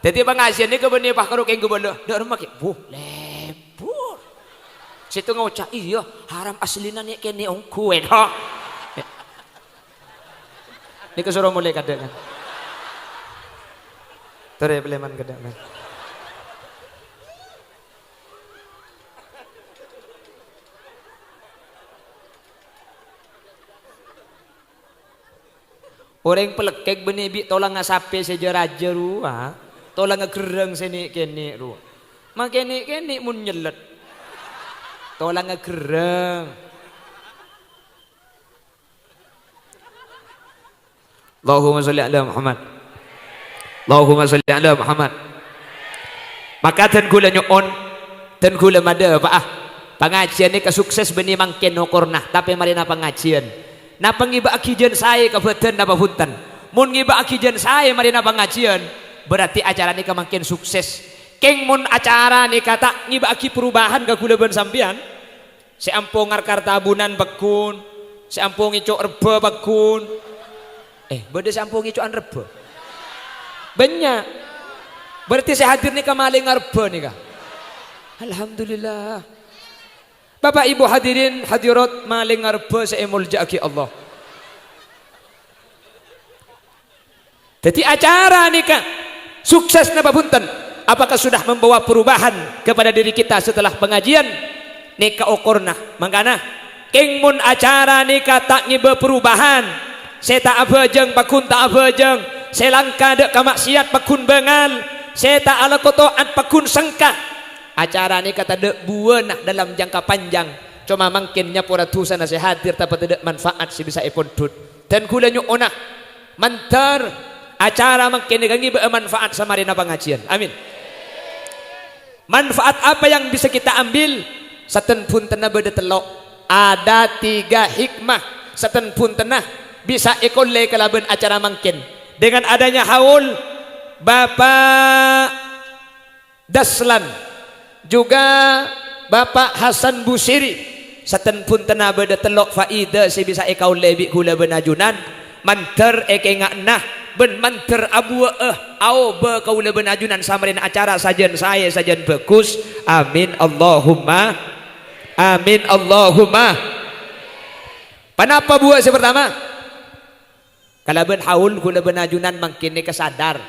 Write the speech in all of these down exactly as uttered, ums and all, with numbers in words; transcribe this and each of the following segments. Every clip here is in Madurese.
Dhâddhi pangajiân nèka bânnè pas karo kèng ghâbâlâ. Dâ' remma kè, "Wuh, lebur." Sèttonga ngoca', "Iyâ, haram aslina nè' kènè' ongghu, èno." Nèka soro molè kaddhâ', kan. Torè, paleman kaddhâ', kan. Orèng palekkèk bânnè bi' tolangnga sapè sè jâ-rajâ rowa, tolangnga gherrâng sè nè'-kènè' rowa. Makè nè'-kènè' mon nyellet. Tolangnga gherrâng. Allahumma sholli ala Muhammad. Allahumma sholli ala Muhammad. Maka dân kaulâ nyo'on, dân kaulâ madhâpa'a, pangajiân nèka sukses bânnè mangkèn okorna, tapè marèna pangajiân. Napa ngibâ'aghi jân saè ka bâdân napa bhunten? Mon ngibâ'aghi jân saè marèna pangajiân, berarti acara nèka mangkèn sukses. Kèng mon acara nèka ta' ngibâ'aghi perubahan ka kaulâ bân sampèyan, sè ampo ngarkar tabunan pagghun, sè ampo ngèco' rebbhâ pagghun. Eh, bâdâ sè ampo ngèco'an rebbhâ? Bânnya'. Berarti sè hadir nèka malèngnga rebbhâ nèka. Alhamdulillah. Bapak Ibu hadirin hadirat malèngnga rebbhâ sè èmoljâ'aghi Allah. Dhâddhi acara nèka sukses napa bhunten? Apakah sudah membawa perubahan kepada diri kita setelah pengajian? Nèka okorna. Mangkana, kèng mon acara nèka ta' ngibâ perubahan, sè ta' abhâjâng pagghun ta' abhâjâng, sè langka dâ' ka maksiat pagghun bângal, sè ta' alako ta'at pagghun sengka, acara nèka tadâ' buwâna dalam jangka panjang, coma mangkèn nyapora dhusana sè hadir, tapè tadâ' manfaat sè bisa èpondhut. Dân kaulâ nyo'ona, mandhâr acara mangkèn nèka ngibâ'â manfaat samarèna pangajiân. Amin. Manfaat apa yang bisa kita ambil? Satèn bhuntenna bâdâ tello'. Ada tiga hikmah satèn bhuntenna bisa èkollè kalabân acara mangkèn. Dengan adanya haul, Bapak Daslan, juga Bapak Hasan Busiri, satèn bhuntenna bâdâ tello' faida sè bisa èkaollè bi' kaulâ bân ajunan, mandhâr èkènga'na bân mandhâr abuwâ'â aobâ kaulâ bân ajunan samarèna acara sajân saè, sajân bhâghus. Amin, Allahumma amin, Allahumma. Ponapa buwâ' sè partama? Kalabân haul kaulâ bân ajunan mangkèn nèka sadar,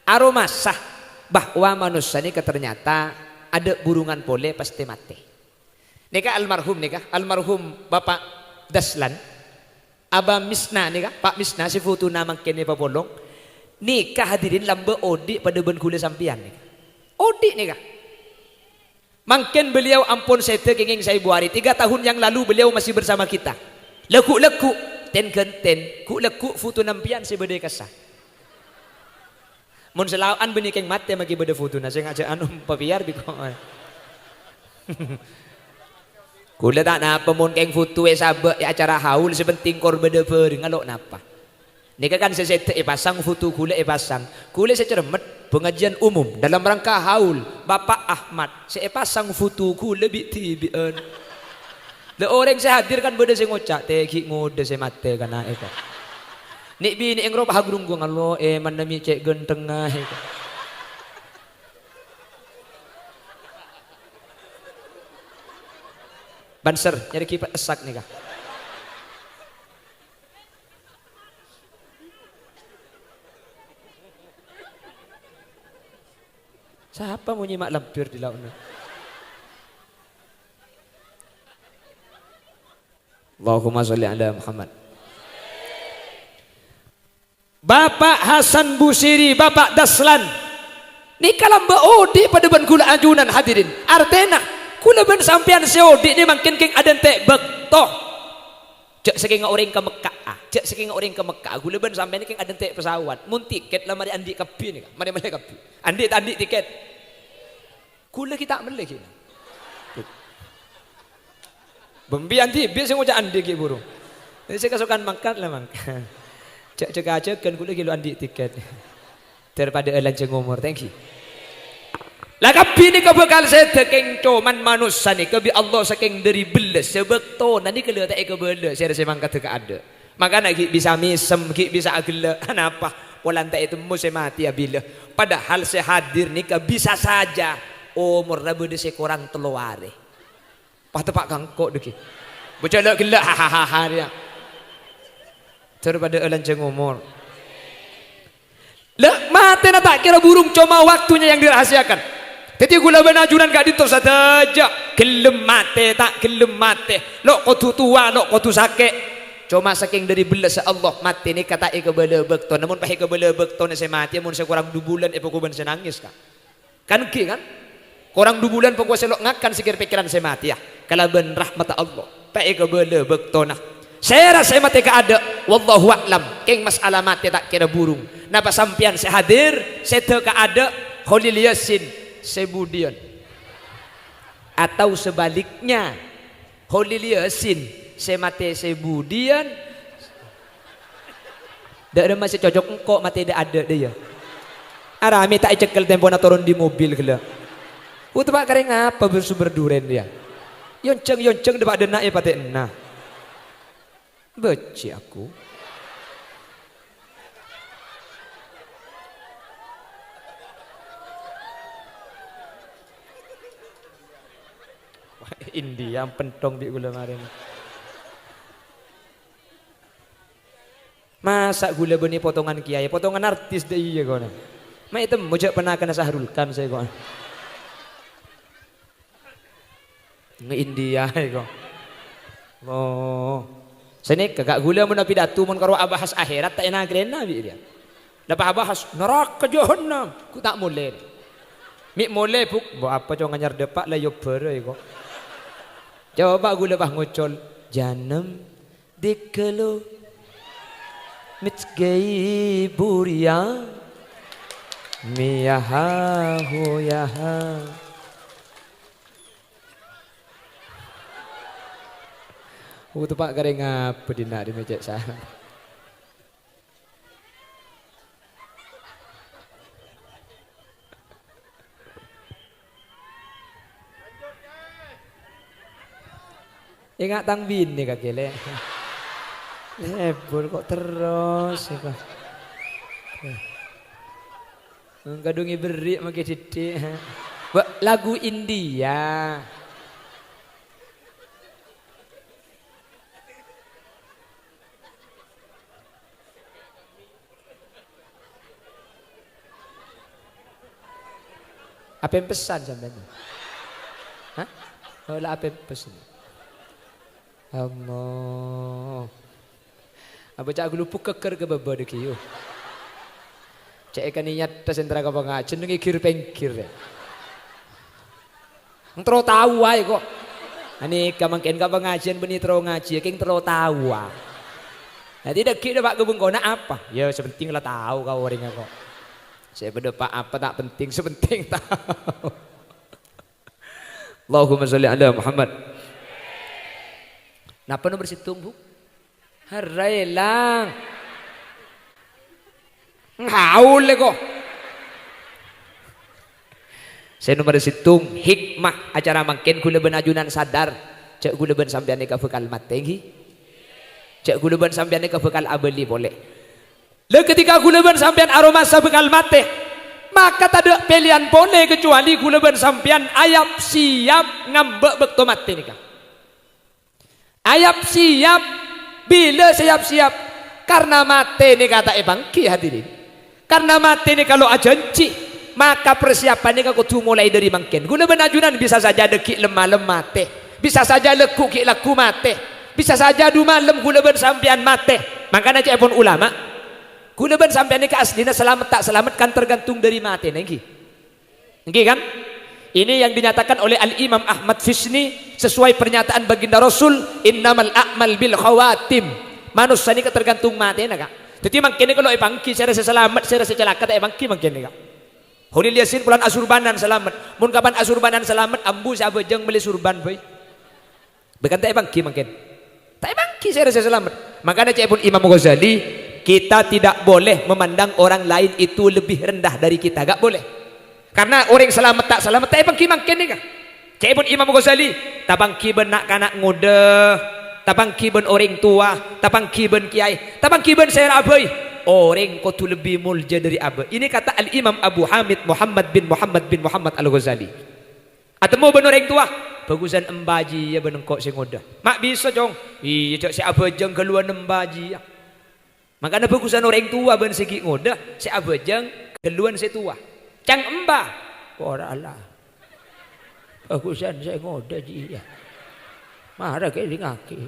aromasa bahwa manossa nèka ternyata adâ' burungan polè pastè matè. Nèka almarhum nèka, almarhum Bapak Daslan, Aba Misna nèka, Pak Misna sè fotona mangkèn èpapolong, nèka hadirin lambâ' odi' padâ bân kaulâ sampèyan nèka. Odi' nèka. Mangkèn beliau ampon sèdhâ kèngèng saèbu arè. Tiga tahun yang lalu beliau masih bersama kita. Lagghu'-lagghu', ten-ghânten, ghu'-lagghu' foto sampèyan sè bâdâ è kassa. Mon salaowan bânnè kèng matè maghi bâdâ fotona, sè ngajhâk anu papèyar bi' ko'. Kaulâ ta' napa mon kèng foto èsabâ' è acara haul, sè penting kor bâdâ bhâreng, lo' napa. Nèka kan sè sèdhâ èpasang, foto kaulâ èpasang. Kaulâ sè cermet, pengajian umum dalam rangka haul Bapak Ahmad, sè èpasang foto kaulâ bi'-dhibi'ân. Lha orèng sè hadir kan bâdâ sè ngoca', "Tè ghi' ngodâ sè matè kana'è, kok." Nè'-binè' èngropa hagrunggung, "Allo, eh, manna mi' cè' ghântengnga, eh, kok." Banser, nyarè kipet essak nèka. Sapa mon nyèma' lambhir dâ' lao'na? Allahumma sholli ala Muhammad. Bapak Hasan Busiri, Bapak Daslan, nèka lambâ' odi' padâ bân kaulâ ajunan, hadirin. Artèna, kaulâ bân sampèyan sè odi' nè mangkèn kèng adântè' bâkto. Jhâ' sakènga orèng ka Mekka'a, jhâ' sakènga orèng ka Mekka'a, kaulâ bân sampèyan kèng adântè' pesawat. Mon tikèt la marè andi' kabbhi nèka, marè mellè kabbhi. Andi' ta' andi' tikèt? Kaulâ ghi' ta' mellè ghi'. Bâmbi andi' bi' sè ngoca' andi' ghi' buru. Sè kasokan mangkat la mangkat. Jhâ', jhâ' kajhâghân kaulâ ghi' lo' andi' tikèt. Daripada lanjhâng omor, thank you. La kabbhi nèka bhâkal sèdhâ kèng, coma manossa nèka bi' Allah sakèng dâri bellâs, sè bâktona nèka la ta' èkabâlâ, sè rè sè mangkaddhâ kaadâ'. Makana ghi' bisa mèsem, ghi' bisa aghellâ'. Anapa? Polana ta' ètemmo sè matèya bilâ. Padahal sè hadir nèka bisa saja omorra bâdâ sè korang tello arè. Pas teppa' ka engko' dhâggi'. Bâjâ la ghellâ', hahaha, rèya. Dâripadâ alanjhâng omor. La, matèna ta' kèra burung, coma waktunya yang dirahasiakan. Dhâddhi, ghulâ bân ajunan ka'dinto sadhâjâ, ghellem matè, ta' ghellem matè, lo' kodhu towa, lo' kodhu sakè'. Coma sakèng dhâri bellâssa Allah, matè nèka ta' èkabâlâ bâktona. Mon pas èkabâlâ bâktona sè matèya, mon sè korang du bulân èpakobân sè nangès, Ka'. Kan ghi, kan? Korang du bulân pokok sè lo' ngakan sè kèr-pèkkèran sè matèya. Kalabân rahmatta Allah, ta' èkabâlâ bâktona. Sèra sè matè kaadâ', wallahu a'lam. Kèng mas'ala matè ta' kèra burung. Napa sampèyan sè hadir, sèdhâ kaadâ' Kholil Yasin sè budiyân? Atau sebaliknya, Kholil Yasin sè matè sè budiyân? Dâ' remma sè cocok engko' matè dâ'-adâ' dâ' iyâ. Aramè ta' ècèkkel tempona toron dâri mobil ghellâ'. Uteppa' karè ngapa bâr-, sumber durèn, yâ? Yonjhâng-yonjhâng dâpa' dâ' enna' èpatè'ana. Bâji' aku. India penthong bi' ghulâ marèna. Masa' ghulâ bânnè potongan kèyaè, potongan artis dâ' iyâ, kona. Ma' ètemmo jhâ' panakana Sahrul Khan sè, kona. Nge India, kona. Oh. Sè nèka, Ka', ghulâ mon apidato, mon karo abahas akhèrat, ta' èna-, kèra èna bi' rèya. La pas abahas naraka jahannam, ghu ta' molè. Mè' molè, Bu', mbok apa, cong anyar dâpa' la èobbhârâ, kona. Coba ghulâ pas ngocol, "Janem." Dikelo mecgei buria miyaha huyaha. Uteppa' karè ngapa dina' di mecek sa. Enga' tang binè kakè, Lè'. Lebur kok terros, kok. Kadhung èberri' mangkè didik. Wa-, lagu India. Apèmpèsan sampèyan? Hah? Oh, la apèmpès. Allah. Abâca' ghâlubuk ghâggâr ka bâbâ dâggi', yu. Cè' èkanèyatta sè entara ka pangajiân, neng è ghir-pèngghir, yâ. Terro tao aè, kok. Anèka mangkèn ka pangajiân bânnè terro ngajhi, kèng terro tao aè. Dhâddhi dâggi' dâpa' ka bengkona apa? Ya, sè pentèng la tao ka orèngnga, kok. Sè padâ pa-, apa ta' pentèng, sè pentèng tao. Allahumma sholli ala Muhammad. Napa nomer sèttong, Bu? Harraèlang. Ngaul, kok. Sè nomer sèttong, hikmah acara mangkèn ghulâ bân ajunan sadar, jhâ' ghulâ bân sampèyan nèka bhâkal matè, ghi? Jhâ' ghulâ bân sampèyan nèka bhâkal abâli polè. La, ketika ghulâ bân sampèyan aromasa bhâkal matè, maka tadâ' pèlèyan polè kecuali ghulâ bân sampèyan ayap-siyap ngambâ' bâkto matè nèka. Ayap-siyap, bilâ sè yap-siyap? Karna matè nèka ta' èpangghi, hadirin. Karna matè nèka lo' ajhânjhi, maka persiapan nèka kodhu molaè dhâri mangkèn. Ghulâ bân ajunan bisa saja dâggi' lem-malem matè, bisa saja lagghu' ghi' lagghu' matè, bisa saja du-malem ghulâ bân sampèyan matè. Mangkana ca'èpon ulama, ghulâ bân sampèyan nèka asllina salamet ta' salamet kan tergantung dhâri matèna, ènggi? Ènggi kan? Ini yang dinyatakan oleh Al-Imam Ahmad Fisni sesuai pernyataan baginda Rasul, "Innamal a'mal bil khawatim." Manossa nèka tergantung matèna, Ka'. Dhâddhi mangkèn nèka lo' èpangghi sèra sè salamet, sèra sè calaka ta' èpangghi mangkèn nèka. Kholil Yasin polana asurbanan salamet. Mon kapan asurbanan salamet, ambu sè abhâjâng mellè surban bhâi. Bhâkal ta' èpangghi mangkèn. Ta' èpangghi sèra sè salamet. Mangkana ca'èpon Imam Ghazali, "Kita tidak boleh memandang orang lain itu lebih rendah dari kita." Nggak boleh. Karena orèng salamet ta' salamet, ta' èpangghi mangkèn nèka. Ca'èpon Imam Ghazali, "Tapangghi bân na'-kana' ngodâ, tapangghi bân orèng towa, tapangghi bân kèyaè, tapangghi bân sè rabbhâi." orèng kodhu lebbi molja dhâri abâ'. Ini kata Al-Imam Abu Hamid Muhammad bin Muhammad bin Muhammad Al-Ghazali. Atemmo bân orèng towa, "Bhâghusân emba jiyâ bân engko' sè ngodâ." "Ma' bisa, Cong." "Iyâ, jhâ' sè abhâjâng ghâlluwân emba jiyâ." Mangkana bhâghusân orèng towa bân sè ghi' ngodâ, sè abhâjâng ghâlluwân sè towa. Cang emba, "Ora la. Bhâghusân sè ngodâ jiyâ. Mara kèlèngngaghi."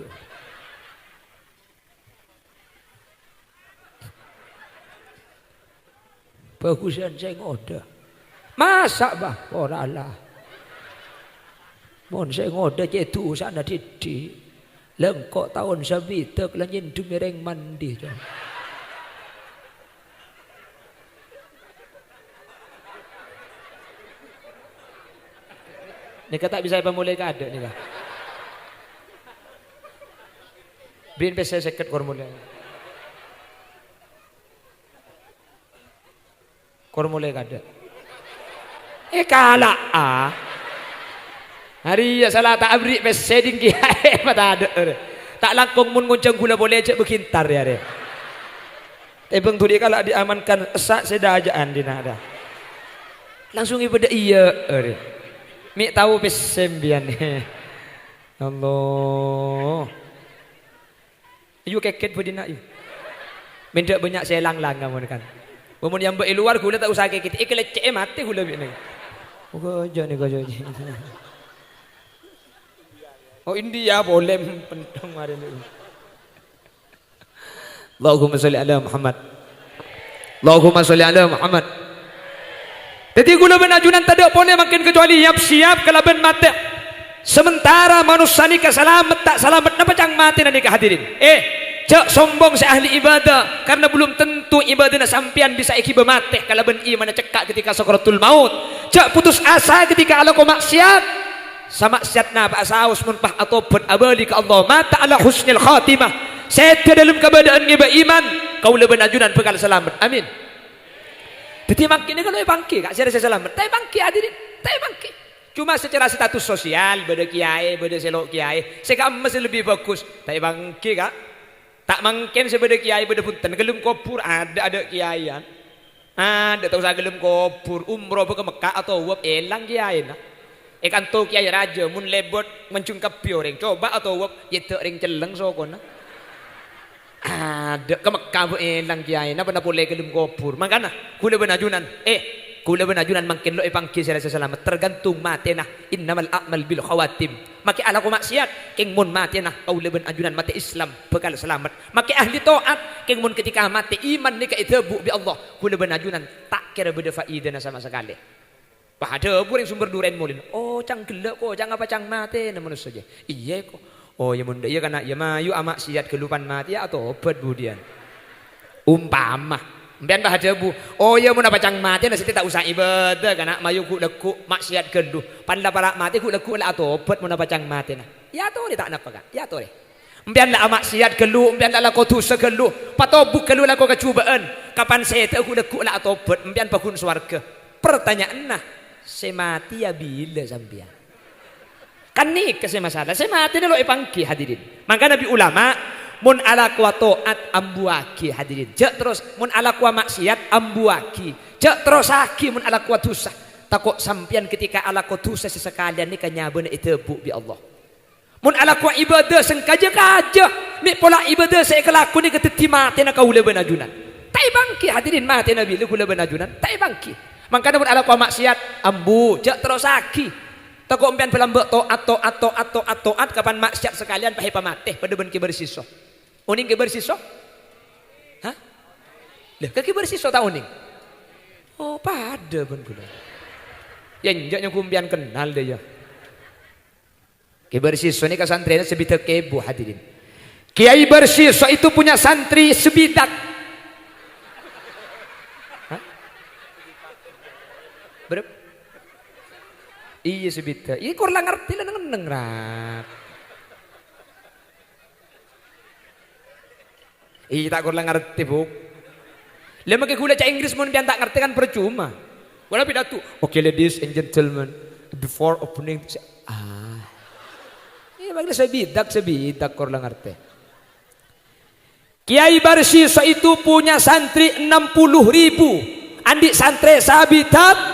Bhâghusân sè ngodâ. "Masa', Bah?" "Ora la. Mon sè ngodâ cè' dusana dhiddhi'. La engko' taon sabidhâk la nyèndhemmè rèng mandi, Cong." Nèka ta' bisa èpamolaè kaadâ' nèka. Bâ'na pèssè sèket kor molè. Kor molè kaadâ'. Èkala'a. Arèya sala ta' aberri' pèssè dhingghi aè matadâ', arè. Ta' langkong mon ngonjhâng ghulâ polè jhâ' bâghi entar, arè. Tèbâng dhuli kala' diamankan essa' sè dâjâ'ân dhinna', dâ. Langsung èpadâ iyâ, arè. Mè' tao pèssè sampèyan. Allah. Yu kèkèt bâdhina, yu. Mènta' bânnya' sè lang-langa mon kan. Mon nyambâ' è lowar ghulâ ta' osa kèkèt, èkalèccè'è matè ghulâ bi' nèng. Moga aja nèka, aja, aja. Oh, India polè pentong marèna. Allahumma sholli ala Muhammad. Allahumma sholli ala Muhammad. Dhâddhi, ghulâ bân ajunan tadâ' polè mangkèn kacobâli yap-siyap kalabân matè. Samentara manossa nèka salamet ta' salamet, napa cang matèna nèka, hadirin? Eh, jhâ' sombong sè ahli ibadah, karna belum tentu ibadahna sampèyan bisa èghibâ matè kalabân imanna cekka' ketika sakaratul maut. Jhâ' putus asa ketika alako ma'siyat. Sama'siyat napa'a saos mon pas atobhât abâli ka Allah, mata ala husnil khatimah. Sèdhâ dâlem kabâdâ'ân ngèbâ iman, kaulâ bân ajunan bhâkal salamet. Amin. Dhâddhi mangkèn nèka lo èpangghi, Ka', sè rèya sè salamet. Ta' èpangghi, hadirin. Ta' èpangghi. Cuma secara status sosial, bâdâ kiyaè, bâdâ sè lo' kiyaè. Sè ka'emma sè lebbi bhâghus. Ta' èpangghi, Ka'. Ta' mangkèn sè bâdâ kiyaè bâdâ bhunten. Ghâllem kobhur, adâ', adâ' kiyaèyan. Adâ' ta' osa ghâllem kobhur. Umroh bâ ka Mekkah, atowaf, èlang kiyaèna. È kanto kiyaè rajâ, mon lèbât manjhung kabbhi orèng. Coba atowaf, yèdâ' rèng cellèng sokona. Adâ' ka Mekkah bâ èlang kiyaèna, bâna polè ghâllem kobhur. Mangkana, ghulâ bân ajunan, eh, ghulâ bân ajunan mangkèn lo èpangghi sè rèya sè salamet, tergantung matèna. Innamal a'mal bil khawatim. Makè alako ma'siyat, kèng mon matèna kaulâ bân ajunan matè Islam, bhâkal salamet. Makè ahli ta'at, kèng mon ketika matè iman nèka èdhâbu bi' Allah, ghulâ bân ajunan ta' kèra bâdâ faidana sama sakalè. Pas adhâbu rèng Sumber Duren molèna, "Oh, cang ghellâ' ko, cang apa cang matèna manossa jâ?" "Iyâ ko." "Oh, yâ mon dâ' iyâ kana', yâ mayu ama'siyat ghâllu pan matè, yâ atobhât budiyân." Umpama, empèyan pas adhâbu, "Oh, yâ mon apa cang matèna sèttè ta' osa ibâdâ kana', mayu ghu'-lagghu' ma'siyat ghâllu, pan la para' matè ghu'-lagghu' la atobhât mon apa cang matèna." Yâ atorè ta' napa, Ka'? Yâ atorè. Empèyan la ama'siyat ghâllu, empèyan la alako dhusa ghâllu, patobuk ghâllu alako kajhubâ'ân, kapan sèdhâ ghu'-lagghu' la atobhât, empèyan pagghun sowarghâ. Partanya'anna, sè matèya bilâ sampèyan? Kan nèka sè masalah, sè matèna lo èpangghi, hadirin. Mangkana bi' ulama, mon alakowa ta'at, ambuwâghi, hadirin. Jhâ' terros, mon alakowa ma'siyat, ambuwâghi. Jhâ' terrossaghi mon alakowa dhusa. Tako' sampèyan ketika alako dhusa sè sakalèyan nèka nyabâna èdhâbu bi' Allah. Mon alakowa ibâdâ sè kajâ-kajâ, mè' pola ibâdâ sè èkalakonè kadhâddhi matèna kaulâ bân ajunan. Ta' èpangghi, hadirin, matèna bilâ kaulâ bân ajunan, ta' èpangghi. Mangkana mon alakowa ma'siyat, ambu, jhâ' terrossaghi. Tako' empèyan bâlâmbâ' to'at, to'at, to'at, to'at, to'at, kapan ma'siyat sakalèyan pas èpamatè, padâ bân Kè Barsiso. Onèng Kè Barsiso? Hah? Lah, ka Kè Barsiso ta' onèng? Oh, padâ bân kaulâ. Yâ, enjâ' nyangghung empèyan kennal dâ, yâ. Kè Barsiso nèka santrèna sabidhâk èbu, hadirin. Kiai Barsiso itu punya santri sabidhâk. Hah? Berapa? Iyâ, sabidhâk. Iyâ, kor la ngartè la neng-enneng, Rat. Iyâ, ta' kor la ngartè, Bu. Lah, makè ghulâ ca' Inggris mon empèyan ta' ngartè kan parcoma. Wala pidato, "Oke, ladies and gentlemen, before opening," ah. Iyâ, makè sabidhâk, sabidhâk kor la ngartè. Kiai Barsiso itu punya santri enam puluh ribu. Andi' santrè sabitan,